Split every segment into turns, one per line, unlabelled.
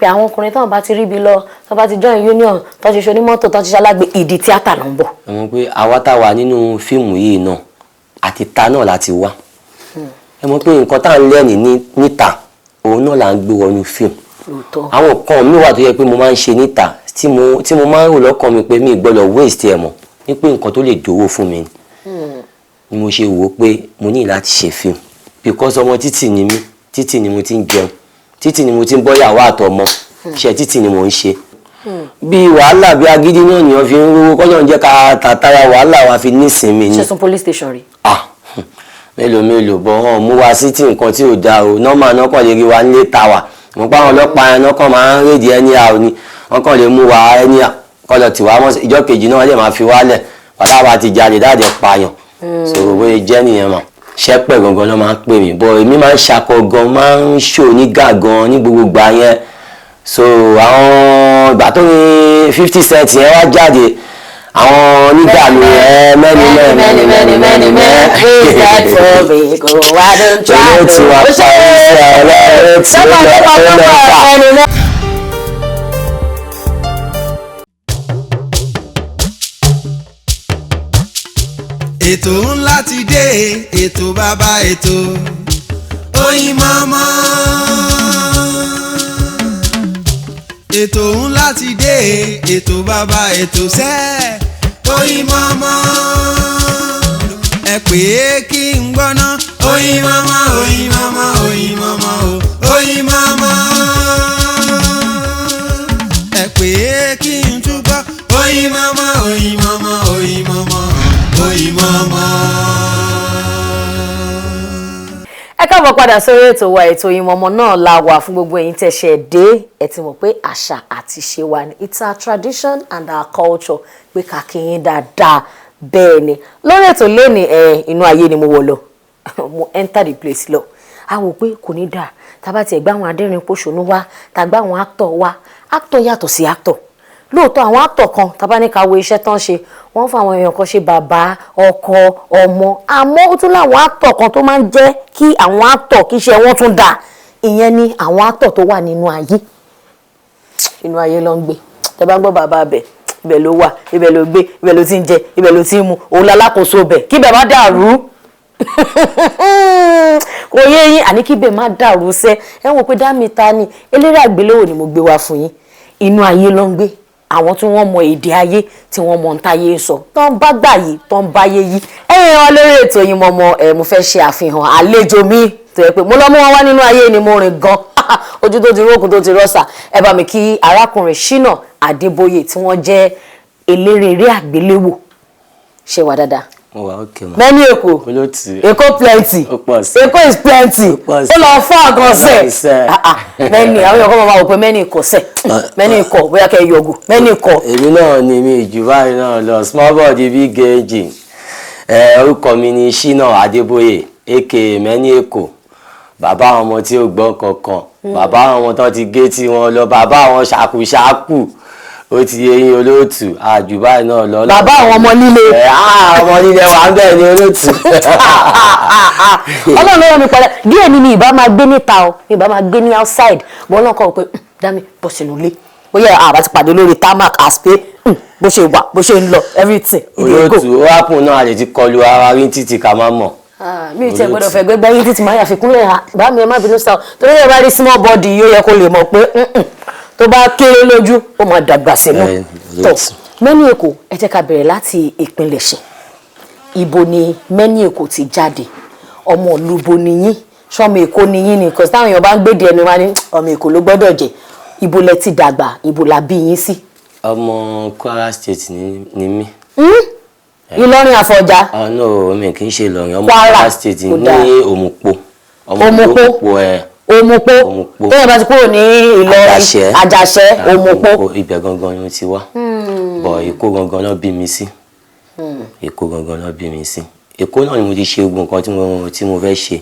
Pé àwọn ọkùnrin táwọn bá ti ríbi lọ, tó bá ti join union, tó ti ṣe onímọ́tò, tó ti ṣe alágbe, ìdí tíátà ló ń bọ̀.
Ẹ mọ̀ pé àwa tá a wà nínú fíìmù yìí náà, àti ta náà láti wá. Ẹ mọ̀ pé nǹkan tá à ń lẹ́rìn níta, òun náà là ń gbé wọnú fíìmù. Àwọn nǹkan mi wà tó yẹ pé mo máa ń ṣe níta tí mo máa ń rò lọ́kàn mi pé mi ì gbọ́dọ̀ waste ẹ̀ mọ̀, ní pé nǹkan tó lè dòwó fún mi ni mo ṣe wò ó pé mo ní láti ṣe fíìmù, because ọmọ títì ni mí, títì ni mo ti ń jẹun, títì ni mo ti ń bọ́yàwó àtọmọ, iṣẹ́ títì ni mò ń ṣe. Bí wàhálà bí agídí náà nìyẹn fi ń rówó, kọ́lọ́ ń jẹ́ ká tàtàrà wàhálà wa fi nísinmi ni.
Ṣe sun police station rí?
Ah, mélòó mélòó bọ́ hàn mú wa sí tí nǹkan tí ò dáa o. Normal náà kàn lè rí wa nílé ta wà mo pa àwọn ọlọ́pàá yẹn náà kàn máa ń raid anyhow ni. Wọ́n kàn lè mú wa anyhow, kọ́ lọ tì wá mọ́. Ìjọ́ kejì náà lè máa fi wálẹ̀ wàhálà wa ti jalè dáàdẹ̀ pààyàn. So bóyá jẹ́ nìyẹn mà. Ṣẹ́pẹ̀ gangan ló máa ń pè mí bọ́. Èmi máa ń ṣakọ gan, máa ń ṣò ní gàgan ní gbogbo gbà yẹn. So àwọn ìgbà tó ní 50 Cent yẹn wá jáde, àwọn onígbà mi ẹ many many many many many many.
Please get for me, go, I don't try.
Olóòtú wa parí sí ọlọ́run tí ó lọ ó lọ fà.
Ètò ńlá ti dé, ètò bàbá ètò, Oyinmomo. Ètò ńlá ti dé, ètò bàbá ètò sẹ́, Oyinmomo. Ẹ pè é kí n gbọ́ná. Oyinmomo, Oyinmomo, Oyinmomo o, Oyinmomo. Ẹ pè é kí n túbọ̀. Oyinmomo, Oyinmomo, Oyinmomo, Oyinmomo.
Ẹ káàbọ̀ padà sórí ètò wa, ètò Oyinmomo náà la wà. Fún gbogbo ẹ̀yin tẹ́ ṣẹ̀ dé, ẹ ti mọ̀ pé àṣà àti ìṣe wa ni, it's our tradition and our culture pé ká kí yín dáadáa. Bẹ́ẹ̀ ni, lórí ètò lẹ́ni ẹ, inú ayé ni mo wọ̀ lọ, mo enter the place lọ. A wò pé kò ní dáa tá a bá tiẹ̀ gbá àwọn adẹ́rìn pòṣónú wá, tá a gbá àwọn actor wá. Actor yàtọ̀ sí actor lóòótọ́. Àwọn actor kan, tá a bá ní ká wo iṣẹ́ tán ṣe, wọ́n fún àwọn èèyàn kan ṣe bàbá, ọkọ, ọmọ. Àmọ́ ó tún láwọn actor kan tó máa ń jẹ́ kí àwọn actor kí iṣẹ́ wọn tún dáa. Ìyẹn ni àwọn actor tó wà nínú ayé. Inú ayé ló ń gbé. Tẹ bá ń gbọ́ bàbá abẹ, ibẹ̀ ló wà, ibẹ̀ ló gbé, ibẹ̀ ló ti ń jẹ, ibẹ̀ ló ti ń mu. Òun lálákòóso bẹ̀ kí ibẹ̀ má dàrú. Kò yé yín? Àní kí ibẹ̀ má dàrú sẹ́. Ẹ wọ́n pé dámì ta ni eléré àgbéléwò ni mo gbé wá fún yín. Inú ayé ló ń gbé. Àwọn tí wọ́n mọ èdè ayé, tí wọ́n mọ ntáyé ń sọ, tó ń bá gbà yìí, tó ń bá yé yí. Ẹ̀yin wọn, lórí ètò Oyinmomo ẹ̀, mo fẹ́ ṣe àfihàn àlejò mi tó yẹ pé mo lọ mú wọn wá nínú ayé ni. Mo rìn gan, ojú tó ti rókun, tó ti rọ́ṣà. Ẹ bá mi kí arákùnrin Ṣínà Adébóyè, tí wọ́n jẹ́ eléré eré àgbéléwò. Ṣe wà dáadáa?
Mo wà ókè mà.
Many Èkó.
Olóòtú.
Èkó plenty.
Ó pọ̀ sí.
Èkó is plenty.
Ó pọ̀ sí.
Ó lọ fún àgànṣe.
Ọlọ́run.
Many àwọn èèyàn kan máa wò pé many kò sẹ̀, many kọ̀, bóyá kẹ́ ẹ yọgò many kọ̀.
Èmi náà ni mi jù báyìí náà lọ. Small body, big engine. Ẹ orúkọ mi ni Ṣínà Adébóyè, aka Many Èkó, bàbá àwọn ọmọ tí ó gbọ́ kankan, bàbá àwọn ọmọ tó ti gé tí wọn lọ, bàbá àwọn ṣàkúṣàkù. Ó ti yé yín, olóòtú, àjù báyìí náà lọ.
Bàbá àwọn ọmọ líle.
Ẹ á ọmọ líle wà ń bẹ̀ ni, olóòtú.
Ọlọ́run ló rán mi padà díẹ̀ ni. Mi ìbá máa gbé níta o, mi ìbá máa gbé ní outside bọ́n náà kọ́ pé dá mi bọ́ sínú ilé, bóyá àbá ti pàdé lórí tarmac as pé bó ṣe wà, bó ṣe ń lọ, everything ìdí èkó.
Olóòtú, ó hápùn náà, a lè ti kọlu ara rí títí ká má mọ̀.
Mi ò tiẹ̀ gbọ́dọ̀ fẹ́ gbẹ́gbẹ́ yín títí máa yà fi kúnlẹ̀ ha. Bá mi, ẹ má bínú sáà, torí ẹ bá rí small body, yóò yẹ kó lè mọ̀ pé tó bá kéré lójú, ó máa dàgbà sínú.
Ẹ,
tó
olóòtú.
Many Èkó, ẹ jẹ́ ká bẹ̀rẹ̀ láti ìpilẹ̀ṣẹ̀. Ibo ni Many Èkó ti jáde? Ọmọ ìlú ni yín? Sọmọ Èkó ni yín ni? Because táwọn èèyàn bá ń gbèdé ẹnu wa ní ọmọ Èkó ló gbọ́dọ̀ jẹ́. Ibo lẹ ti dàgbà? Ibo la bí yín sí?
Ọmọ Kwara State ni mí.
Ìlọrin Àfọ̀njá?
Ah no, mi kì í ṣe Ìlọrin. Ọmọ
Kwara,
Kwara State
kò dáa.
ní Òmùpó. Ọmọ
Òmùpó.
Òmùpó ẹ.
Òmùpó.
Òmùpó.
Téèyàn bá ti kúrò ní Ìlọrin,
Àjàṣẹ́.
Àjàṣẹ́,
Ah,
Òmùpó.
Ibẹ̀ gangan ni mo ti wá bọ̀. Èkó gangan náà bí mi sí. Èkó gangan náà bí mi sí. Èkó náà ni mo ti ṣe gbogbo nǹkan tí mo fẹ́ ṣe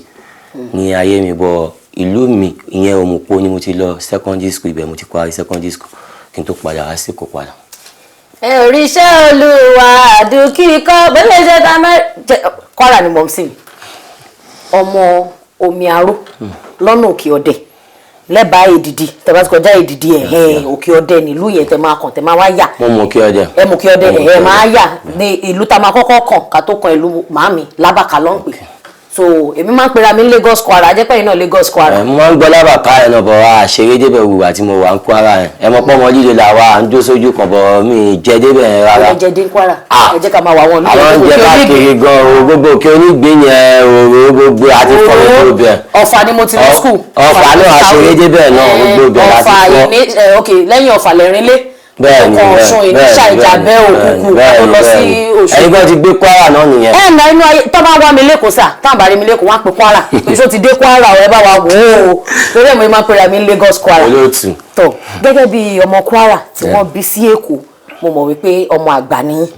ní ayé mi bọ̀. Ìlú mi, ìyẹn Òmùpó, ni mo ti lọ secondary school. Ibẹ̀ mo ti parí secondary school kí n tó padà wá sí Èkó padà.
Ẹ ò rí iṣẹ́ Olúwa àdùkí kọ́ bẹ́ẹ̀ ṣe ta mẹ́. Kwara ni mọ̀ sí mi. Ọmọ omi aró lọ́nà òkè ọ̀dẹ̀ Lẹ́bàá Èdìdì, tẹ́ bá ti kọjá Èdìdì, ẹ̀hẹ́n, Òkè Ọdẹ nílùú yẹn tẹ́ máa kàn, tẹ́ máa wá yà.
Mo mọ̀ kí ọdẹ.
Ẹ mọ̀ Òkè Ọdẹ, ẹ̀ máa yà ní ìlú tá a máa kọ́kọ́ kàn ká tó kan ìlú màámi, Lábàkà ló ń pè. So èmi máa ń pera mi ní Lagos Kwara, jẹ́ pẹ́yìn náà Lagos Kwara.
Ẹ, mo máa ń gbọ́ Lábàká ẹ̀ náà bọ̀ wá ṣeré débẹ̀ wùwà tí mo wà ń Kwara yẹn. Ẹ mọ̀ pọ́ ọmọ líle là wa, à ń dó sójú kan bọ̀ mí jẹ́ débẹ̀ yẹn rárá.
Ẹ jẹ́ dín Kwara.
Ah.
Ẹ jẹ́ ká máa wà wọn.
Àwọn oúnjẹ káàkiri gan o, gbogbo Òkè Onígbín yẹn, òru gbogbo àti fọ́ gbogbo bẹ̀.
Ọ̀fà ni mo ti lọ school.
Ọ̀fà náà, àṣeré débẹ̀ náà, gbogbo bẹ̀ láti
Ọ̀fà
fọ́.
ìní ẹ, ok, lẹ́yìn Ọ̀fà lẹ́rìnlé. Ọkọ̀ Ọ̀ṣun, Ìníṣà, Ìjàbẹ́, Òkùnkùn, ká tó lọ sí Òṣogbo.
Ẹ̀yin kan ti gbé Kwara náà nìyẹn.
Ẹ nà inú ayé tó bá wá mi lẹ́kọ̀ọ́ sà, táwọn bá rí mi lẹ́kọ̀ọ́, wọ́n á pe Kwara, èso ti dé Kwara ọ̀, ẹ bá wa wò ó, torí ẹ̀ mo máa ń pera mi ní Lagos Kwara.
Olóòtú.
Tó gẹ́gẹ́ bí ọmọ Kwara tí wọ́n bí sí Èkó, mo mọ̀ wípé ọmọ àgbà ni yín,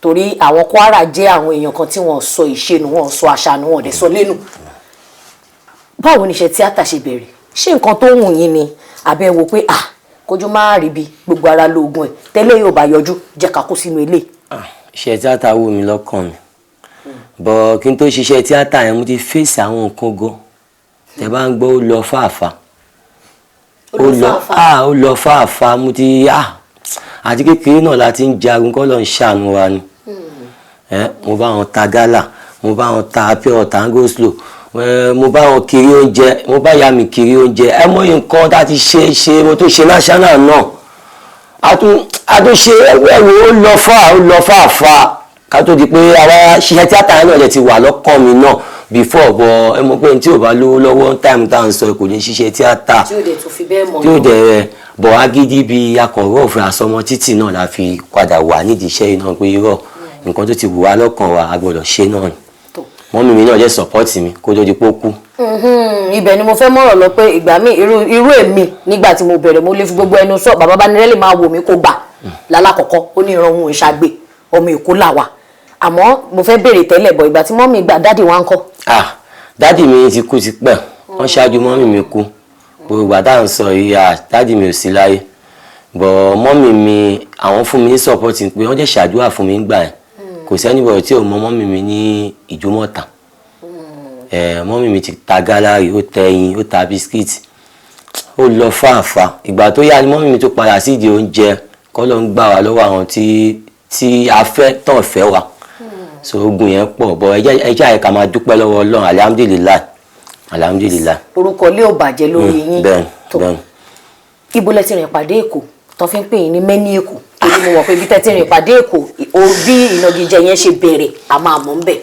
torí àwọn Kwara jẹ́ àwọn èèyàn kan tí wọ́n sọ ìṣe nù, wọ́n sọ àṣà nù, wọ́n dẹ̀ sọ lẹ́nu. Báwo ni iṣẹ́ tíátà ṣe bẹ̀rẹ̀? Ṣé nǹkan tó wù yín ni, àbẹ́ wo pé ah, kójú má rí bi gbogbo ara lóògùn ẹ̀ tẹ́lẹ̀ yóò bá yọjú, jẹ́ ká kó sínú ilé?
Ah, iṣẹ́ tíátà wù mí lọ́kàn mi bọ̀. Kí n tó ṣiṣẹ́ tíátà yẹn, mo ti fèsì àwọn nǹkan gan. Tẹ́ bá ń gbọ́ ó lọ fàáfà, ó lọ, ah, ó lọ fàáfà. Mo ti, ah, àti kékeré náà la ti ń jagun kọ́ ló ń ṣàánú wa ni. Ẹ mo bá wọn ta gálà, mo bá wọn ta pure water, go slow. Ẹ mo bá wọn kiri oúnjẹ, mo bá ìyá mi kiri oúnjẹ. Ẹ mọ nǹkan tá a ti ṣe ṣe, mo tún ṣe national náà, a tún ṣe ẹwọ. Ó lọ fà, ó lọ fà fà ká tó di pé àwa ṣiṣẹ́ tíátà yẹn náà jẹ́ ti wà lọ́kàn mi náà before bọ̀. Ẹ mọ̀ pé tí ò bá lówó lọ́wọ́ time tá à ń sọ, kò ní ṣiṣẹ́ tíátà.
Tí ó dẹ̀ tún fi bẹ́ẹ̀ mọ̀.
Tí ó dẹ̀ bọ̀, agídí bíi akọ̀rọ̀ òfin àsọmọ títì náà la fi padà wà nídìí iṣẹ́ yìí náà, pé irọ́, nǹkan tó ti wù wá lọ́kàn wa, a gbọ́dọ̀ ṣe náà ni. Mummy mi náà jẹ́ support mi kó tó di pé ó kú.
Ibẹ̀ ni mo fẹ́ mọ̀rọ̀ lọ, pé ìgbà míì, irú èmi, nígbà tí mo bẹ̀rẹ̀, mo lè fi gbogbo ẹnu sọ, bàbá Bánirẹ́ lè máa wò mí kó gbà lálákọ̀ọ́kọ́, ó ní ìran òun ìṣàgbè, ọmọ Èkó là wà. Àmọ́ mo fẹ́ béèrè tẹ́lẹ̀ bọ̀, ìgbà tí mummy gbà, daddy wa ń kọ́?
Ah, daddy mi ti kú tipẹ́. Wọ́n ṣáájú mummy mi kú. Gbogbo ìgbà tá à ń sọ yìí, ah, daddy mi ò sí láyé bọ̀. Mummy mi, àwọn fún mi ní support pé wọ́n jẹ́ ṣàdúrà fún mi gbà yẹn. Kò sẹ́ni bọ̀rọ̀ tí ò mọ mummy mi ní Ìdúmọ̀tà. Ẹ̀ mummy mi ti ta gálárì, ó tẹ ẹyin, ó ta biscuit, ó lọ fàáfàá. Ìgbà tó yá ni mummy mi tó padà sídìí oúnjẹ, kọ́ ló ń gbà wá lọ́wọ́ àwọn tí a fẹ́ tán fẹ́ wa. So ogun yẹn pọ̀ bọ̀. Ẹ jẹ́ àyíká máa dúpẹ́ lọ́wọ́ Ọlọ́run, alihamudulilayi, alihamudulilayi.
Orúkọ ilé ò bàjẹ́ lórí yín.
Bẹ́ẹ̀.
Tó.
Bẹ́ẹ̀.
Ibo lẹ ti rìn pàdé Èkó tó fi ń pè yín ní mẹ́ní Èkó? Torí mo mọ̀ pé ibi tẹ́ ti rìn pàdé Èkó, bí ìnagijẹ yẹn ṣe bẹ̀rẹ̀, a máa mọ̀ ń bẹ̀.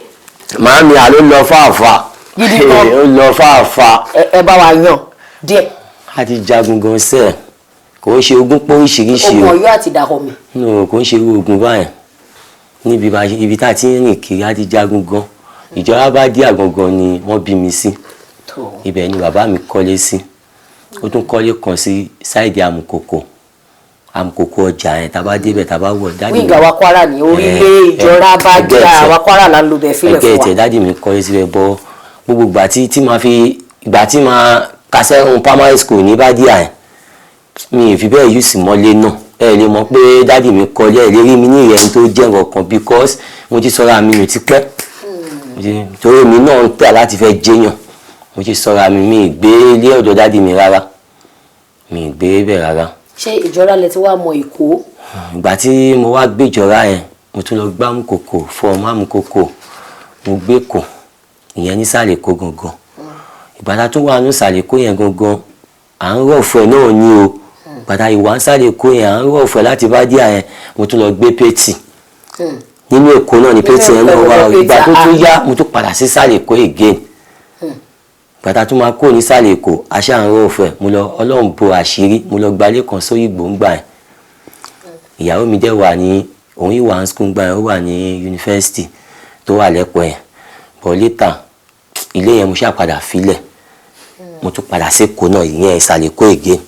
Màámi, àló lọ fàáfàá.
Gidi gan.
Ó lọ fàáfàá.
Ẹ bá wa yàn díẹ̀.
A ti jagun gan sẹ́ẹ̀. Kò ń ṣe ogun pé oríṣiríṣi
Ogun
o.
Ọ̀yọ́ àti Dahomey.
No, kò ń ṣe irú ogun báyẹn. Níbi ibi tá a ti ń rìn kiri, a ti jagun gan. Ìjọba bá dí àgangan ni wọ́n bí mi sí.
Tó.
Ibẹ̀ ni bàbá mi kọ́lé sí. Ó tún kọ́lé kan sí side Amukoko, Amukoko ọjà yẹn. Tá a bá débẹ̀, tá a bá wọ̀, daddy mi
Wíńgà wa Kwara ní orílẹ̀ ìjọra bá
ẹgbẹ́
jà
ẹ̀tẹ̀.
Wa Kwara là ń lo bẹ̀ fílẹ̀
Ẹgbẹ́
fún wa.
ẹ̀tẹ̀ daddy mi kọ́lé síbẹ̀ bọ́. Gbogbo ìgbà tí máa fi ìgbà tí máa kásẹ̀ ohun primary school ní Bádíà yẹn, mi ì fi bẹ́ẹ̀ use mọ́lé náà. Ẹ lè mọ̀ pé daddy mi kọ́lé, ẹ lè rí mi ní ìrẹ́ni tó jẹ́ nǹkan because mo ti sọra mi nù tipẹ́. Torí mi náà ń tẹ̀ láti fẹ́ jẹ́yàn, mo ti sọra mi, mi ì gbé ilé ọ̀dọ̀ daddy mi rárá, mi ì gbé bẹ̀ rárá.
Ṣé Ìjọra lẹ ti wá mọ Èkó?
Ìgbà tí mo wá gbéjọra yẹn, mo tún lọ gbá Amukoko fún ọmọ Amukoko. Mo gbé kò ìyẹn nísàlẹ̀ Èkó gangan. Ìgbà tá a tún wà nísàlẹ̀ Èkó yẹn gangan, à ń rọ̀ fún ẹ náà ní o. Ìgbà tá ìwà nísàlẹ̀ Èkó yẹn, à ń rọ̀ fún ẹ láti bá díà yẹn, mo tún lọ gbé Pétì. Nínú Èkó náà ni Pétì yẹn náà wà. Ìgbà tó tún yá, mo tún padà sí sàlẹ̀ Èkó again. Ìgbà tá a tún máa kó nísàlẹ̀ Èkó, aṣá ń rọ̀ fún ẹ, mo lọ, Ọlọ́run bo àṣírí, mo lọ gbalé kan sóyìnbó ń gbà yẹn. Ìyàwó mi dẹ̀ wà ní òun yìí wà ní school gbà yẹn, ó wà ní yunifásitì tó wà lẹ́pọ̀ yẹn. But later, ilé yẹn mo ṣáà padà filẹ̀, mo tún padà sékòó náà, ìyẹn ìsàlẹ̀ Èkó again.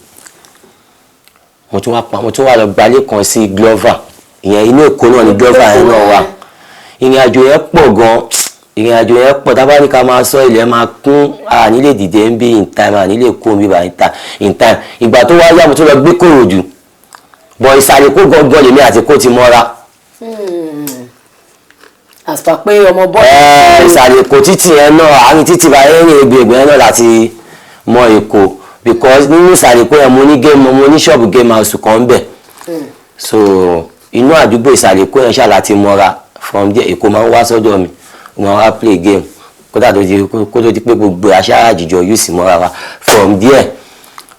Mo tún wá pa, mo tún wá lọ gbalé kan sí Glover. Ìyẹn inú Èkó náà ni Glover yẹn náà wà. Ìrìn àjò yẹn pọ̀ gan, ìrìn àjò yẹn pọ̀. Tá bá ní ká máa sọ, ilẹ̀ máa kún, a ní lè dìde ń bí in time, a ní lè kó ń bí in time. Ìgbà tó wá yá, mo tún lọ gbé Kòròdú bọ̀. Ìsàlẹ̀ Èkó gangan lèmi àti Èkó ti mọ́ra.
Àsìpà pé ọmọ bọ́ọ̀lù.
Ìsàlẹ̀ Èkó títì yẹn náà, àárín títì báyẹn ní egbò ẹgbẹ́ náà láti mọ Èkó. Because nínú ìsàlẹ̀ Èkó yẹn, mo ní game, mo ní ṣọ́ọ̀bù game house kan ń bẹ̀. So inú àdúgbò ìsàlẹ̀ Èkó yẹn ṣáà láti mọ́ra. From there, Èkó máa ń wá sọ́dọ̀ mi, ó máa wá play game, kódà tó di kó tó di pé gbogbo aṣáá àjìjọ yóò sì mọ́ra wa. From there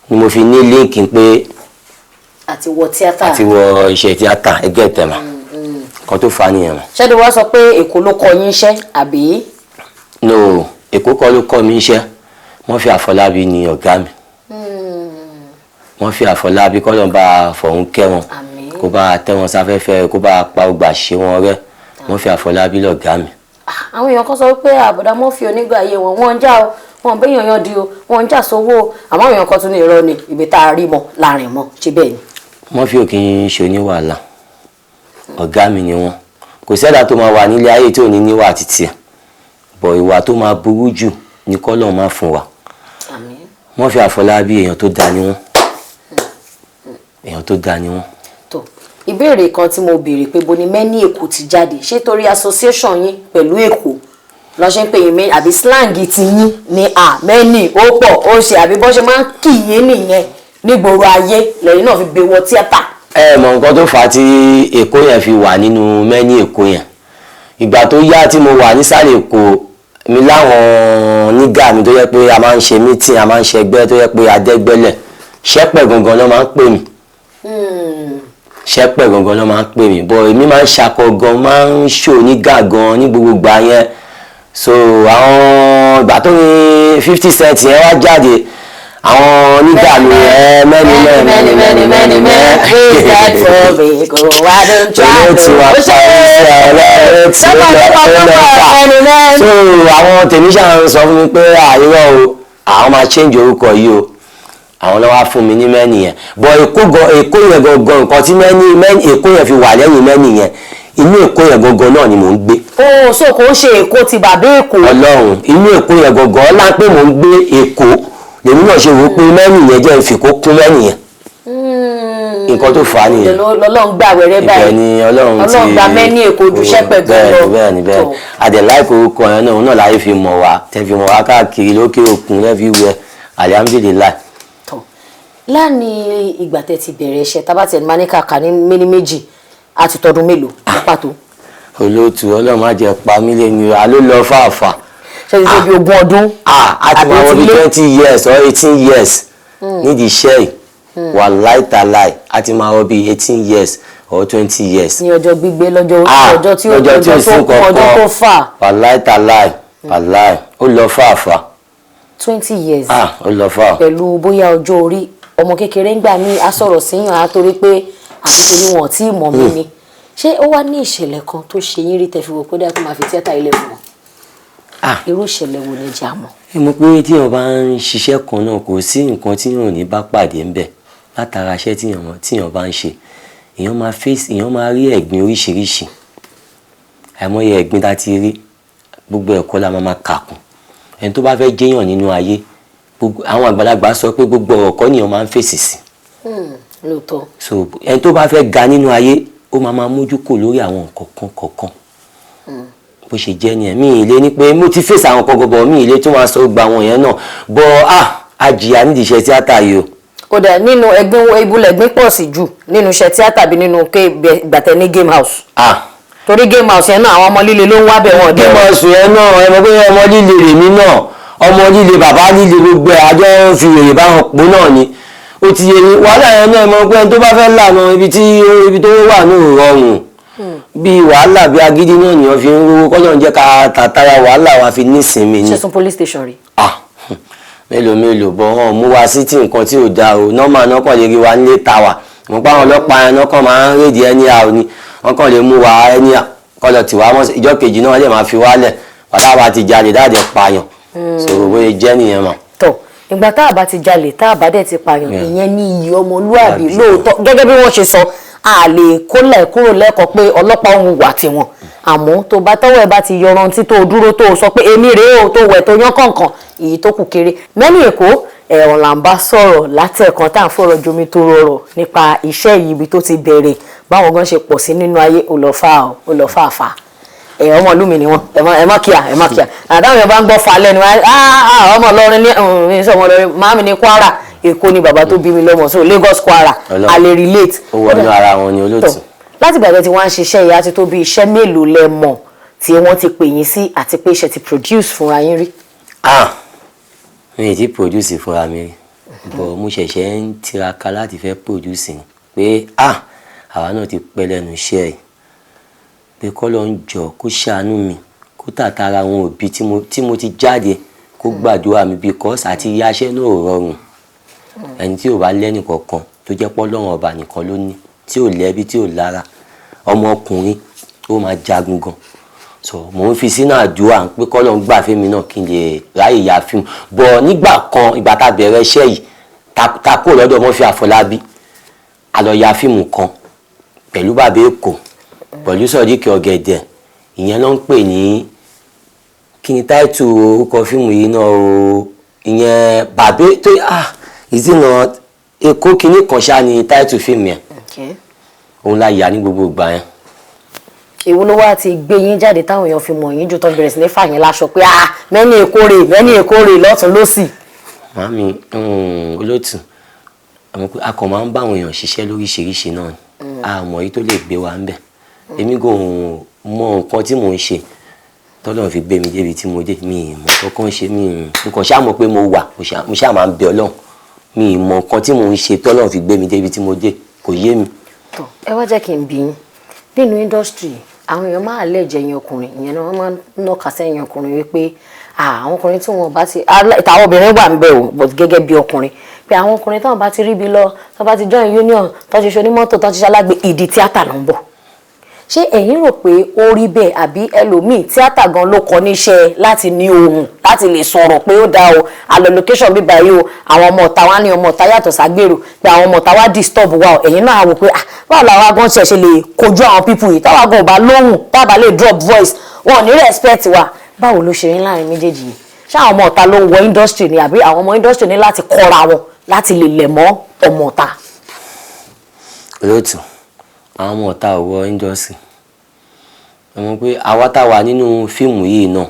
ni mo fi ní link pé
àti wọ tíátà.
Àti wọ iṣẹ́ tíátà ẹgbẹ́ tẹ̀mà kan tó fa nìyẹn mọ́.
Ṣé ni wọ́n sọ pé Èkó ló kọ yín iṣẹ́ àbí?
No, Èkó kọ́ ló kọ́ mi iṣẹ́. Murphy Àfọlábí ni ọ̀gá mi. Murphy Àfọlábí, kọ́ ló ń bá fọ̀hún kẹ́ wọn.
Àmín.
Kó bá tẹ́ wọn sáfẹ́fẹ́, kó bá pa ọgbà ṣe wọn rẹ́. Murphy Àfọlábí lọ̀gá mi.
Ah, àwọn èèyàn kan sọ wípé àbọ̀dá Murphy onígbà ayé wọn, wọ́n ń jà o, wọ́n ń béèyàn yan di o, wọ́n ń jà sówó o. Àmọ́ àwọn èèyàn kan tún ní irọ́ ni, ibi tá a rí mọ́ láàrin mọ́. Ṣe bẹ́ẹ̀ ni?
Murphy ò kì í ṣe oníwàhálà, ọ̀gá mi ni wọ́n. Kò sẹ́dá tó máa wà nílé ayé tí ò ní níwà títì ẹ̀ bọ̀. Ìwà tó máa burú jù ní kọ́lọ̀ máa fún wa.
Àmín.
Murphy Àfọlábí, èèyàn tó dáa ni wọ́n, èèyàn tó dáa ni wọ́n.
Tó ìbéèrè kan tí mo béèrè pé bo ni Many Èkó ti jáde, ṣé torí association yín pẹ̀lú Èkó lọ ṣe ń pè yín many, àbí slang ti yín ni à many ó pọ̀ ó ṣe, àbí bọ́n ṣe máa ń kì yín nìyẹn nígboro ayé lẹ́yìn náà fi gbé wọ tíátà?
Ẹ mọ nǹkan tó fà á tí Èkó yẹn fi wà nínú Many Èkó yẹn. Ìgbà tó yá tí mo wà nísàlẹ̀ Èkó mi láwọn nígà mi tó yẹ pé a máa ń ṣe meeting, a máa ń ṣe ẹgbẹ́ tó yẹ pé adẹ́gbẹ́lẹ̀ ṣẹ́pẹ̀ gangan ló máa ń pè mí, ṣẹ́pẹ̀ gangan ló máa ń pè mí. Bọ̀ èmi máa ń ṣakọ gan, máa ń ṣò nígà gan ní gbogbo ìgbà yẹn. So àwọn ìgbà tó ní 50 Cent yẹn wá jáde, àwọn nígà mi ẹ many many many many many many.
Who that for me go I don't try
Olóòtú
to.
wa pa iṣẹ́ olóòtú ló. So àwọn tèmi ṣáà ń sọ fún mi pé àìrọ̀ o, àwọn máa change orúkọ yìí o. Àwọn ló wá fún mi ní many yẹn. Bọ̀ Èkó gan, Èkó yẹn gangan, nǹkan tí many many Èkó yẹn fi wà lẹ́yìn many yẹn, inú Èkó yẹn gangan náà ni mò ń gbé.
Ó so kò ń ṣe Èkó ti bàbá Èkó?
Ọlọ́run, inú Èkó yẹn gangan ọlá pé mò ń gbé Èkó lèmi náà ṣe wò ó pé many yẹn jẹ́ ìfìkó kún many yẹn. Nǹkan tó fà á nìyẹn.
Lọ́lọ́run gbà wẹ́rẹ́
Ibẹ̀
báyìí.
ni Ọlọ́run ti
Ọlọ́run gba many Èkó ju sẹ́pẹ̀ gan lọ.
Bẹ́ẹ̀ni.
Tó.
Àdẹ̀láìkò orúkọ yẹn náà, òun náà láyé fi mọ̀ wá, tẹ́ fi mọ̀ wá káàkiri lókè òkun, everywhere, alhamdulillahi.
Tọ́ láàní ìgbà tẹ́ ti bẹ̀rẹ̀ iṣẹ́ tábàtì ẹni máa ní kàkà ní méní méjì àti tọdún mélòó ní pàtó?
Olóòtú, Ọlọ́run má jẹ́ pa mí lẹ́nu, àló lọ fàáfà.
Ṣé ti tó bí 20 ọdún?
Ah, a ti
Àbí
máa
ó
wọ
ti
bí
lé?
20 years or 18 years nídìí iṣẹ́ yìí. Wàláì tàláì, a ti máa wọ bí 18 years or 20 years.
Ní ọjọ́ gbígbé lọ́jọ́
Ah,
ọjọ́ tí
lọ́jọ́ tí
ọjọ́
ò sí
tó kún ọjọ́
nǹkan
tó fà.
Wàláì tàláì, wàláì, ó lọ fàáfà.
20 years.
Ah, ó lọ fà.
Pẹ̀lú bóyá ọjọ́ orí ọmọ kékeré ń gbà mí á sọ̀rọ̀ síyàn á torí pé àti torí wọn ò tí ì mọ̀ mí ni. Ṣé ó wá ní ìṣẹ̀lẹ̀ kan tó ṣe yín rí tẹ́ fi wò pé dáa tó máa fi tíátà ilé fún wọn?
Ah.
Irú ìṣẹ̀lẹ̀ wo ni jẹ́ àmọ́?
Ẹ mọ̀ pé tí èèyàn bá ń ṣiṣẹ́ kan náà, kò sí nǹkan tí èèyàn ò ní bá pàdé ńbẹ̀ látara iṣẹ́ tí èèyàn bá ń ṣe. Èèyàn máa face, èèyàn máa rí ẹ̀gbin oríṣiríṣi. Àìmọye ẹ̀gbin tá ti rí, gbogbo ẹ̀kọ́ la máa kà kún. Ẹni tó bá fẹ́ jẹ́yàn nínú ayé, gbogbo àwọn àgbàlagbà sọ pé gbogbo ọ̀rọ̀ kọ́ nìyàn máa ń fèsì sí.
Lóòótọ́.
So ẹni tó bá fẹ́ ga nínú ayé, ó máa máa mójú kò lórí àwọn nǹkan kan kọ̀ọ̀kan. Bó ṣe jẹ́ nìyẹn. Mi ì lè ní pé mo ti fèsì àwọn kan gbọ̀gbọ̀, mi ì lè tún máa sọ gba àwọn yẹn náà bọ́. Ah, àjìyà nídìí iṣẹ́ tíátà yìí o.
Ó dà, nínú ẹgbẹ́ ibùlẹ̀ gbín pọ̀ sí jù nínú iṣẹ́ tíátà bí nínú ké gbàtẹ́ ní game house?
Ah.
Torí game house yẹn náà, àwọn ọmọ líle ló ń wá bẹ̀ wọ́n dé.
Game house yẹn náà, ẹ mọ̀ pé ọmọ líle lèmi náà, ọmọ líle, bàbá líle, gbogbo ẹ̀ àjọ ń fi wèrè bá wọn pò náà ni. Ó ti yé yín, wàhálà yẹn náà. Ẹ mọ̀ pé ẹni tó bá fẹ́ lànà ibi tí ibi tó wà ní òrọ̀rùn, bí wàhálà bí agídí náà nìyẹn fi ń rówó. Kọ́lọ́ ń jẹ́ ká tàtàrà wàhálà wa fi nísinmi ni.
Ṣe sun police station rí?
Ah, mélòó mélòó! Bọ̀ wọn mú wa sí tí nǹkan tí ò dáa o. Normal náà kàn lè rí wa nílé ta wà mo pa àwọn ọlọ́pàá yẹn náà kàn máa ń rédíò ẹni àwọn ni wọ́n kàn lè mú wa ẹni kọ́ lọ tì wá mọ́. Ìjọ́ kejì náà lè máa fi wálẹ̀. Wàhálà wa ti jalè dáàdẹ̀ pààyàn, so bóyá jẹ́ nìyẹn mà.
Tọ, ìgbà tá a bá ti jalè, tá a bá dẹ̀ ti pààyàn, ìyẹn ní iyì ọmọlúàbí.
Àbí.
Lóòótọ́, gẹ́gẹ́ bí wọ́n ṣe sọ, a lè kólẹ̀ kúrò lẹ́kọ̀ọ́ pé ọlọ́pàá òun wà tiwọn, àmọ́ tó bá tọ́wọ́ ẹ bá ti yọrantí, tó dúró, tó sọ pé èmi rèé o, tó wẹ̀ tó yán kọ̀ọ̀kan, èyí tó kù kéré. Many Èkó ẹ̀wọ̀n là ń bá sọ̀rọ̀ látẹ̀kan tá à ń fọ̀rọ̀ jomi tó rọrọ̀ nípa iṣẹ́ yìí, ibi tó ti bẹ̀rẹ̀, báwọn gan ṣe pọ̀ sí nínú ayé. Olọ́fà olọ́fà fà ẹ, ọmọ ìlú mi ni wọn. Ẹ má kíá, ẹ má kíá. Àdáwọn yẹn bá ń gbọ́ fa lẹ́nu, ọmọ Ìlọrin ní ní sọ ọmọ Ìlọrin, màámi ní Kwara. Èkó ni bàbá tó bí mi lọ́mọ, so Lagos, Kwara,
Ọlọ́run.
a lè relate.
Ó wọnú ara wọn ni, olóòtú.
Tọ́, láti ìgbà tẹ́ ti wá ń ṣiṣẹ́ ìyá, ti tó bí iṣẹ́ mélòó lẹ mọ̀ tí wọ́n ti pè yín sí, àti pé iṣẹ́ ti produce fúnra yín rí?
Ah, mi ì tí produce fúnra mi rí, but mo ṣẹ̀ṣẹ̀ ń tiraka láti fẹ́ produce ni pé ah, àwa náà ti pẹ́ lẹ́nu iṣẹ́ yìí, pé kọ́lọ́ ń jọ kó ṣàánú mi, kó tàtàrà àwọn òbí tí mo ti jáde, kó gbàdúrà mi, because àti yáṣẹ́ náà ò rọrùn. Ẹni tí ò bá lẹ́nì kankan, tó jẹ́ pọ́lọ́run ọba nìkan ló ní, tí ò lẹ́bí, tí ò lára, ọmọkùnrin ó máa jagun gan. So mò ń fi sínú àdúrà pé kọ́lọ́run gbà fẹ́mi náà kí n lè ráyè ya fíìmù. Bọ̀ nígbà kan, ìgbà tá a bẹ̀rẹ̀ iṣẹ́ yìí, ta kúrò lọ́dọ̀ Murphy Àfọlábí, a lọ ya fíìmù kan pẹ̀lú bàbá Èkó, pẹ̀lú Sodiq Ọ̀gẹ̀dẹ̀. Ìyẹn ló ń pè ní, kí ni title orúkọ fíìmù yìí náà o? Ìyẹn bàbá tó, ah, ìdínà Èkó kínní kan ṣáá ni title fíìmù yẹn. Òun la yà ní gbogbo ìgbà yẹn.
Èwo ló wá ti gbé yín jáde táwọn èèyàn fi mọ̀ yín jù, tó bẹ̀rẹ̀ sí ní fà yín láṣọ pé ah, mẹ́ni Èkó rè, mẹ́ni Èkó rè, lọ́tún lọ́sì?
Màámi, olóòtú, àmọ́ pé a kàn máa ń bá àwọn èèyàn ṣiṣẹ́ lóríṣiríṣi náà ni. Àmọ́ èyí tó lè gbé wa ń bẹ̀, èmi kò mọ nǹkan tí mò ń ṣe tọ́lọ́run fi gbé mi débi tí mo dé. Mi ì mọ̀ kankan ṣe, mi ì kàn ṣáà mọ̀ pé mo wà. Mo ṣáà máa ń bẹ Ọlọ́run. Mi ì mọ nǹkan tí mò ń ṣe tọ́lọ́run fi gbé mi débi tí mo dé, kò yé mi.
Tọ́, ẹ wá jẹ́ kí n bí yín. Nínú industry, àwọn èèyàn máa lẹ́jẹ̀ yín ọkùnrin, ìyẹn náà wọ́n máa ń nọ́ka sẹ́yìn ọkùnrin wípé àwọn ọkùnrin tí wọn bá ti, ìtàwọn obìnrin wà ń bẹ̀ o, but gẹ́gẹ́ bí ọkùnrin, pé àwọn ọkùnrin táwọn bá ti rí bí lọ, tó bá ti join union, tó ti ṣe onímọ́tò, tó ti ṣe alágbe, ìdí tíátà ló ń bọ̀. Ṣé ẹ̀yin rò pé ó rí bẹ́ẹ̀, àbí ẹlòmíì tíátà gan ló kọ́ níṣẹ́ láti ní ohùn láti lè sọ̀rọ̀ pé ó dáa o, àlọ́ location bíbá yìí o, àwọn ọmọ ọ̀tá wa ní ọmọ ọ̀tá yàtọ̀ ságbèrò, pé àwọn ọmọ ọ̀tá wa disturb wa o, ẹ̀yin náà wò pé ah, báwo làwa gan ṣe lè kojú àwọn people yìí táwa gan ò bá lóhùn, táwa bá lè drop voice, wọn ò ní respect wa? Báwo ló ṣe rí láàrin méjèèjì yìí? Ṣé àwọn ọmọ ọ̀tá ló ń wọ industry ni, àbí àwọn ọmọ industry ní láti kọ́ra wọn láti lè lẹ̀ mọ́ ọmọ ọ̀tá?
Olóòtú, àwọn ọmọ ọ̀tá ò wọ industry. Ẹ mọ̀ pé àwa tá a wà nínú fíìmù yìí náà,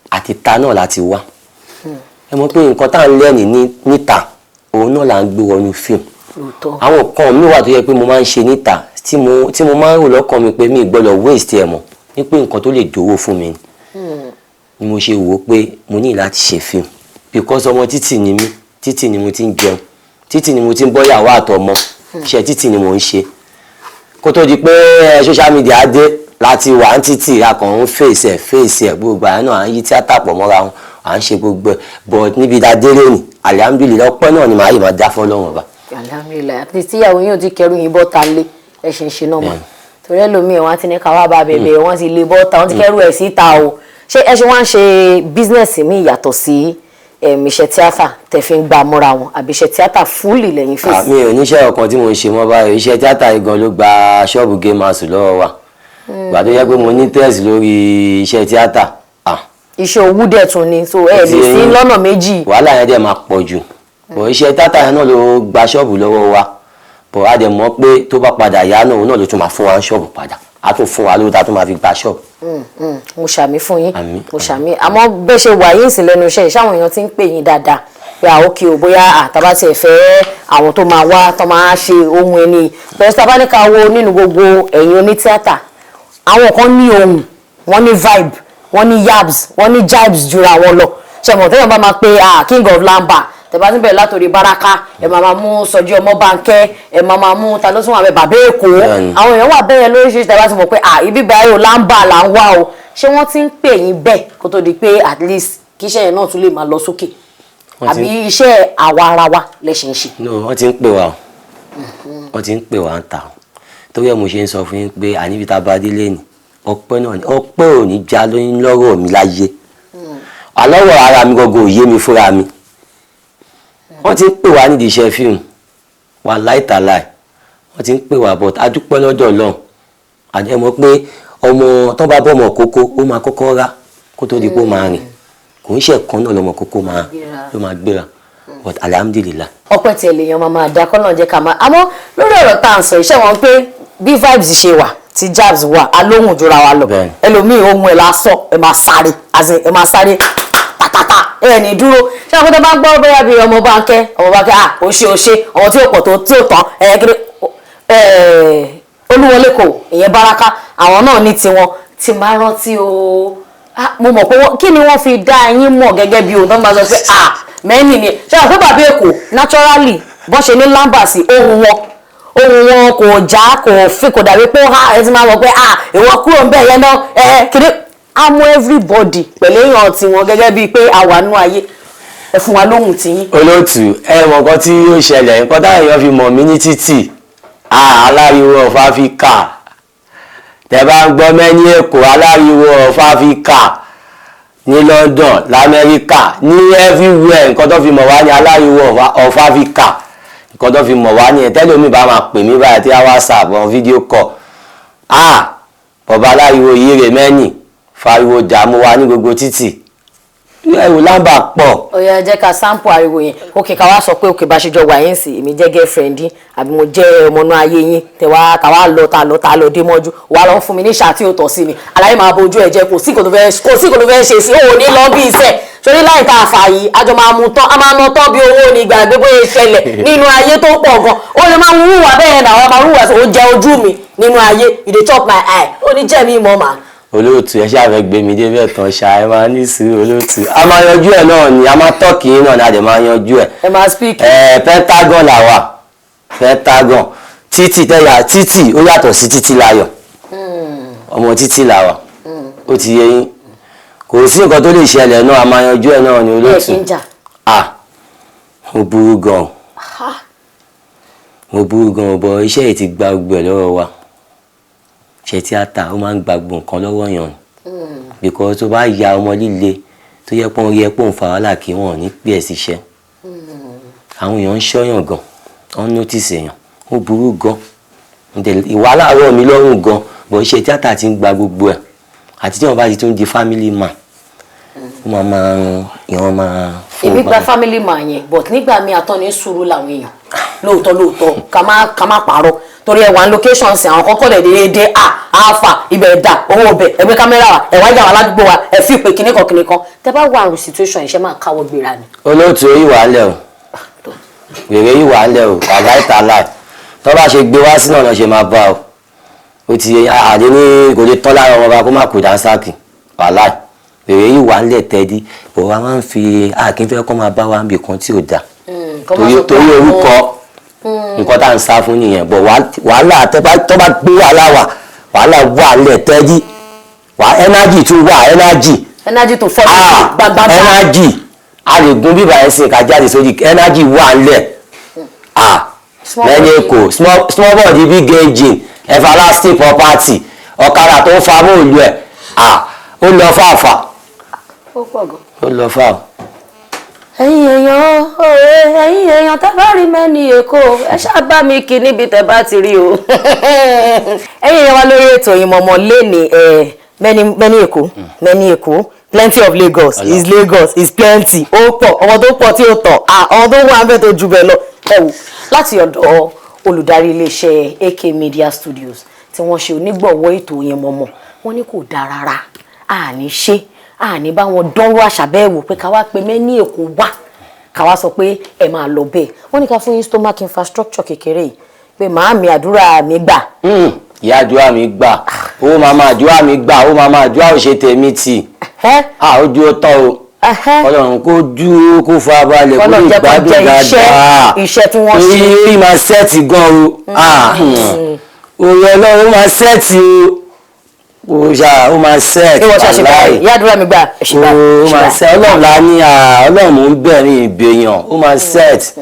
àti ta náà láti wá. Ẹ mọ̀ pé nǹkan tá à ń lẹ́ẹ̀nì níta, òun náà là ń gbé wọnú fíìmù. Àwọn nǹkan mi wà tó yẹ pé mo máa ń ṣe níta tí mo máa ń rò lọ́kàn mi pé mi ì gbọ́dọ̀ waste ẹ̀ mọ̀ ní pé nǹkan tó lè dówó fún mi ni mo ṣe wò ó pé mo ní láti ṣe fíìmù, because ọmọ títì ni mí, títì ni mo ti ń jẹun, títì ni mo ti ń bọ́yàwó àtọmọ, iṣẹ́ títì ni mo ń ṣe kó tó di pé social media dé. Láti wà ní títì, a kàn ń fèsì ẹ̀ gbogbo àyàn náà, à ń yí tíátà pọ̀ mọ́ra wọn, à ń ṣe gbogbo ẹ̀, but níbi tá a dé lónìí, alhamdulillahi, ọpẹ́ náà ni màá yìí máa dá fọ́lọ́run ọba.
Alhamdulillahi. At least tíyàwó yín ò ti kẹrù yín bọ́ta lé, ẹ ṣe ń ṣe náà mọ́, torí ẹlòmíì wọn ti ní ká wá bá bẹ̀bẹ̀, wọ́n ti lé bọ́ta, wọ́n ti kẹrù ẹ̀ síta o. Ṣé ẹ ṣe wá ń ṣe business mi yàtọ̀ sí iṣẹ́ tíátà tẹ̀ fi ń gbà mọ́ra wọn, àbí iṣẹ́ tíátà fully lẹ́yìn fèsì?
Mi ò níṣẹ́ ọ̀kan tí mo ń ṣe mọ́ báyìí. Iṣẹ́ tíátà yìí gan ló gba ṣọ́ọ̀bù game house lọ́wọ́ wa. Ìgbà tó yẹ pé mo ní tẹ́sì lórí iṣẹ́ tíátà, ah.
Iṣẹ́ owó dẹ̀ tún ni, so ẹ lè sí lọ́nà méjì.
Wàhálà yẹn dẹ̀ máa pọ̀ jù, bọ̀ iṣẹ́ tíátà yẹn náà ló gba ṣọ́ọ̀bù lọ́wọ́ wa, bọ̀ a dẹ̀ mọ̀ pé tó bá padà yá náà, òun náà ló tún máa fún wa ní ṣọ́ọ̀bù padà, a tún fún wa lówó tá a tún máa fi gba ṣọ́ọ̀bù.
Mo ṣàmì fún yín.
Àmín.
Mo ṣàmì. Àmọ́ bẹ́ẹ̀ ṣe wà yín sí lẹ́nu iṣẹ́ yìí, ṣáwọn èèyàn ti ń pè yín dáadáa pé àwọn òkè ò, bóyá àtàbá tiẹ̀ fẹ́ àwọn tó máa wá tó máa ṣe ohun ẹni pẹ̀lú tá a bá ní ká wo nínú gbogbo ẹ̀yin onítíátà, àwọn kan ní ohùn, wọ́n ní vibe, wọ́n ní yabs, wọ́n ní jibes jura wọn lọ. Ṣẹ̀mọ̀ téèyàn bá máa pe ah, king of lamba, tẹ̀bá níbẹ̀ látòrí Baraka, ẹ̀ máa máa mú Sọjí ọmọ Bánkẹ́, ẹ̀ máa máa mú ta ló tún wà bẹ́ẹ̀, bàbá Èkó. Àwọn èèyàn wà bẹ́ẹ̀ lóríṣiríṣi. Tẹ̀bá ti mọ̀ pé ah, ibi báyìí o, lamba là ń wá o, ṣé wọ́n ti ń pè yín bẹ́ẹ̀ kó tó di pé at least kí iṣẹ́ yẹn náà tún lè máa lọ sókè, àbí iṣẹ́ àwa ara wa lẹ ṣe ń ṣe?
No, wọ́n ti ń pè wá o, wọ́n ti ń pè wá ń ta o. Torí ẹ̀ mo ṣe ń sọ fún yín pé àníbi tá a bá délé ni ọpẹ́ náà ni, ọpẹ́ ò ní já lóyún lọ́rọ̀ mi láyé. Àlọ́wọ́ ara mi gangan ò yé mi fúnra mi. Wọ́n ti ń pè wá nídìí iṣẹ́ fíìmù wà láìtàláì, wọ́n ti ń pè wá, but a dúpẹ́ lọ́dọ̀ Ọlọ́run. Ẹ mọ̀ pé ọmọ tó bá bọ́ ọmọ kókó, ó máa kọ́kọ́ rá kó tó di pé ó máa rìn. Kò ń ṣe ẹ̀kan náà lọmọ kókó máa ló máa gbéra, but alhamdulillah.
Ọpẹ́ tiẹ̀ lèèyàn máa máa dá, kọ́nà jẹ́ ká máa. Àmọ́ lórí ọ̀rọ̀ tá à ń sọ, iṣẹ́ wọn pé bí vibes ṣe wà tí jabs wà, alóhùn jura wa lọ. Ẹlòmíì, ohun ẹ̀ lásọ, ẹ máa sáré, as in, ẹ máa sáré tàtàtà. Ẹ ní dúró. Ṣé àwọn tó bá ń gbọ́ bóyá bíi ọmọ Bánkẹ́, ọmọ Bánkẹ́, ah, ó ṣe, ó ṣe ọmọ tí ó pọ̀ tó tí ó tán ẹ kiri ẹ Olúwọlé kò ìyẹn Báràká, àwọn náà ní tiwọn tí máa rántí o. Ah, mo mọ̀ pé kí ni wọ́n fi dá yín mọ̀ gẹ́gẹ́ bí ohun tó máa sọ pé, ah, mẹ́nì ni. Ṣé àwọn pé bàbá Èkó naturally bọ́n ṣe ní lámbà sí ohun wọn, ohun wọn kò já, kò fi, kò dàbí pé ó há. Ẹ ti máa mọ̀ pé, ah, ìwọ kúrò ń bẹ̀ yẹn náà ẹ kiri á mú everybody pẹ̀lú èèyàn tiwọn gẹ́gẹ́ bíi pé àwa nú ayé. Ẹ fún wa lóhùn tiyín.
Olóòtú, ẹ mọ̀ nǹkan tí ó ṣẹlẹ̀, nǹkan táwọn èèyàn fi mọ̀ mí ní títì, aláriwo of Africa. Tẹ bá ń gbọ́ mẹ́ní Èkó, aláriwo of Africa, ní London, lamẹ́ríkà, ní everywhere, nǹkan tó fi mọ̀ wá ní aláriwo of Africa. Nǹkan tó fi mọ̀ wá ní ẹ̀ tẹ́lómi bá máa pè mí báyìí tí a WhatsApp or video call, ah, bọ̀bá aláriwo yìí rè, mẹ́nì fariwo dààmú wa ní gbogbo títì. Ẹ wò, lámbà pọ̀.
Ó yá, jẹ́ ká sample ariwo yẹn. Ok, ká wá sọ pé, ok, bá ṣe jọ wà yín sí, èmi jẹ́ girlfriend yín àbí mo jẹ́ ọmọ náà ayé yín, tẹ wá ká wá lọ, ta lọ, ta lọ dé mọ́jú, wà lọ fún mi ní ìṣà tí ó tọ̀ sí mi. Àlàyé máa bojú ẹ̀ jẹ́. Kò sí nǹkan tó fẹ́ ṣe sí òun ní lọ bí iṣẹ́ sórí láì tá a fà yìí. Àjọ máa mú tán, a máa ná tán bí owó ní ìgbàgbé bóyá ìṣẹ̀lẹ̀ nínú ayé tó pọ̀ gan. Ó lè máa wúwà bẹ́ẹ̀ náà, wọ́n máa wúwà sí ó jẹ ojú mi nínú ayé. You dey chop my eye, ó ní jẹ́ mi mọ́ màá.
Olóòtú, ẹ ṣáà fẹ́ gbé mi débẹ̀ tán ṣá. Ẹ máa ní sùúrù, olóòtú. A máa yanjú ẹ̀ náà ni, a máa tọ́kì yín náà ni, a dẹ̀ máa yanjú ẹ̀.
Ẹ máa speak.
Ẹ Pentagon là wà, Pentagon títì tẹ́yà títì ó yàtọ̀ sí títí láyọ̀. Ọmọ títì là wà, ó ti yé yín. Kò sí nǹkan tó lè ṣẹlẹ̀ náà, a máa yanjú ẹ̀ náà ni,
Ẹ
olóòtú.
kí ń jà?
Ah, mo burú gan, mo burú gan bọ. Iṣẹ́ yìí ti gba gbogbo ẹ̀ lọ́wọ́ wa. Ṣe tíátà, ó máa ń gba gbogbo nǹkan lọ́wọ́ yàn ni, because tó bá ya ọmọ líle tó yẹ pọ́n yẹ pọ́n fa wàhálà, kí wọ́n ò ní pè ẹ́ síṣẹ́. Àwọn èèyàn ń ṣọ́yàn gan, wọ́n notice èèyàn. Ó burú gan. Ìwà aláàárọ̀ mi lọ́rùn gan bọ̀. Iṣẹ́ tíátà ti ń gba gbogbo ẹ̀, àti tí wọ́n bá ti tún di family man, ó máa ìwọ̀n máa fún.
Èmi gba family man yẹn, but nígbà míì àtọ́ ní sùúrù làwọn èèyàn. Lóòótọ́ lóòótọ́, ká má parọ́, torí ẹ wà ní location sí, àwọn kọ́kọ́ dẹ̀ déédéé à àáfà ibẹ̀ dà owó ọbẹ̀, ẹgbẹ́ kámẹ́rà wa, ẹ̀ wá yà wá ládùúgbò wa, ẹ̀ fi ìpè kíníkan kíníkan. Tẹ bá wà àrùn situation, ìṣe máa káwọ́ gbéra ni.
Olóòtú, yìí wà á lẹ̀ o, wèrè yìí wà á lẹ̀ o. Wàláì tàláì, tó bá ṣe gbé wá sínú ọ̀nà ṣe máa bá o. Ó ti àdé ní kò lè tọ́ lára ọmọ bá kó má kó dánsákì. Wàláì, wèrè yìí wà á lẹ̀ tẹ́dí bò. Wá máa ń fi àkínfẹ́ kọ́ máa bá wa níbi kan tí ò dáa, torí orúkọ nǹkan tá à ń sá fún nìyẹn bọ̀. Wàhálà tó bá gbé wàhálà wà, wàhálà wà lẹ̀ tẹ́dí wà, energy tún wà, energy.
Energy tó fọ́.
Ah,
gbàgbàgbà.
Energy, a lè gun bíbá ẹ̀ sìn ká jáde sórí, energy wà ńlẹ̀, ah.
Small
Lẹ́yìn
body.
Èkó, small small body, big engine, everlasting property, ọ̀kadà tó ń fa móòlù ẹ̀, ah, ó lọ fàáfà.
Ó pọ̀ gan.
Ó lọ fà.
Ẹ̀yin èèyàn òye, ẹ̀yin èèyàn, tẹ́ bá rí mẹ́ni Èkó, ẹ ṣáà bá mi kí níbi tẹ́ bá ti rí o. Ẹ̀yin èèyàn wa lórí ètò Oyinmomo lẹ́ni, ẹ̀ mẹ́ni, mẹ́ni Èkó, mẹ́ni Èkó, plenty of Lagos is Lagos is plenty. Ó pọ̀, ọmọ tó pọ̀ tí ó tọ̀, ah, ọmọ tó wà ń bẹ̀ tó ju bẹ́ẹ̀ lọ. Ẹ wò, láti ọ̀dọ̀ olùdarí iléeṣẹ́ AK Media Studios tí wọ́n ṣe onígbọ̀wọ́ ètò Oyinmomo, wọ́n ní kò dáa rárá, àní ṣe àní bá wọn dánwó àṣà bẹ́ẹ̀ wò pé ká wá pe mẹ́ni Èkó wá, ká wá sọ pé ẹ máa lọ bẹ́ẹ̀. Wọ́n ní ká fún yín stomach infrastructure kékeré yìí pé màámi, àdúrà mi gbà.
Ìyá, àdúrà mi gbà ó, màmá, àdúrà mi gbà ó, màmá, àdúrà ò ṣe tèmi tì.
Ẹ́.
Ah, ó dúró tán o. Ọlọ́run kó dúró, kó fa balẹ̀, kó
Kọ́lọ́run
lè
jẹ́ kó
gbádùn
jẹ́
dáadáa.
iṣẹ́ tí wọ́n ṣe.
Orí orí máa set gan o. Ah, orí Ọlọ́run máa set o, ó ṣá, ó máa set.
Ìwọ ṣàṣe báyìí, ìyá, àdúrà mi gbà, ẹ ṣe báyìí.
Ó máa set. Ọlọ́run la ní à, Ọlọ́run mò ń bẹ̀ ní ìbèyàn, ó máa set,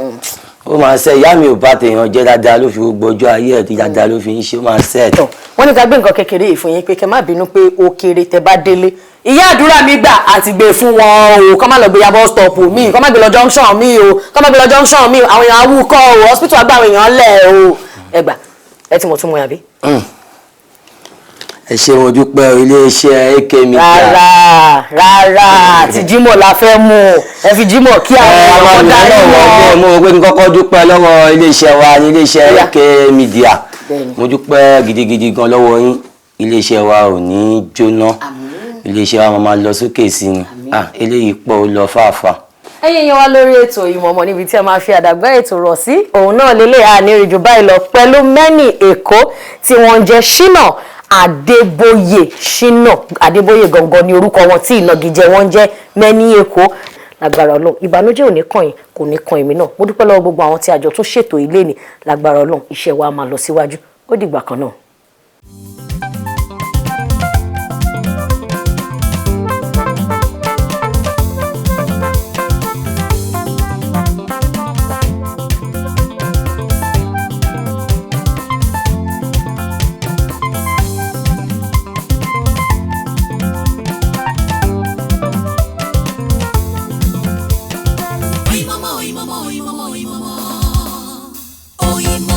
ó máa set. Ìyá mi ò bá tèèyàn jẹ́, dáadáa ló fi gbogbo ọjọ́ ayé ẹ̀, dáadáa ló fi ń ṣe, ó máa set.
Tọ̀, wọ́n ní ká gbé nǹkan kékeré yìí fún yín pé kẹ́ má bínú pé ó kéré. Tẹ́ bá délé, ìyá, àdúrà mi gbà àti gbé fún wọn o. Kọ́ má lọ gbé ya bus stop mi, kọ́ má gbé lọ junction mi o, kọ́ má gbé lọ junction mi o. Àwọn èèyàn awúkọ́ o, hospital àgbà àwọn èèyàn lẹ̀ o. Ẹ gbà, ẹ ti mọ̀ tún mọ̀ yàbí.
Ẹ ṣé, mo dúpẹ́ iléeṣẹ́ AK Media.
Rárá rárá, àti Jímọ̀ la fẹ́ mú o. Ẹ fi Jímọ̀ kí àwọn
ẹ
àwọn
ọmọ mi
dá
lọ́wọ́
mọ́.
Mo rò pé kí n kọ́kọ́ dúpẹ́ lọ́wọ́ iléeṣẹ́ wa ní iléeṣẹ́
Ó yá.
AK Media.
Bẹ́ẹ̀ni.
Mo dúpẹ́ gidigidi gan lọ́wọ́ yín. Iléeṣẹ́ wa ò ní jóná. Iléeṣẹ́ wa máa lọ sókè sí ni. Ah, eléyìí pọ̀, ó lọ fàáfàá.
Ẹ̀yin èèyàn wa lórí ètò Ìmọ̀ọ́mọ̀, níbi tí a máa fi àdàgbà ètò rọ̀ sí òun náà lélẹ̀, ànírìnjù báyìí lọ pẹ̀lú Many Èkó tí wọ́n ń jẹ́ Ṣínà Adébóyè. Ṣínà Adébóyè gangan ni orúkọ wọn tí ìnagijẹ wọn ń jẹ́ Many Èkó. Lágbára Ọlọ́run, ìbànújẹ́ ò ní kàn yín, kò ní kàn èmi náà. Mo dúpẹ́ lọ́wọ́ gbogbo àwọn tí a jọ tún ṣètò ilé ní. Lágbára Ọlọ́run, iṣẹ́ wa máa lọ síwájú. Ó dìgbà kan náà.
Oyinmomo, oyinmomo, oyinmomo, oyinmomo. Oyinmomo.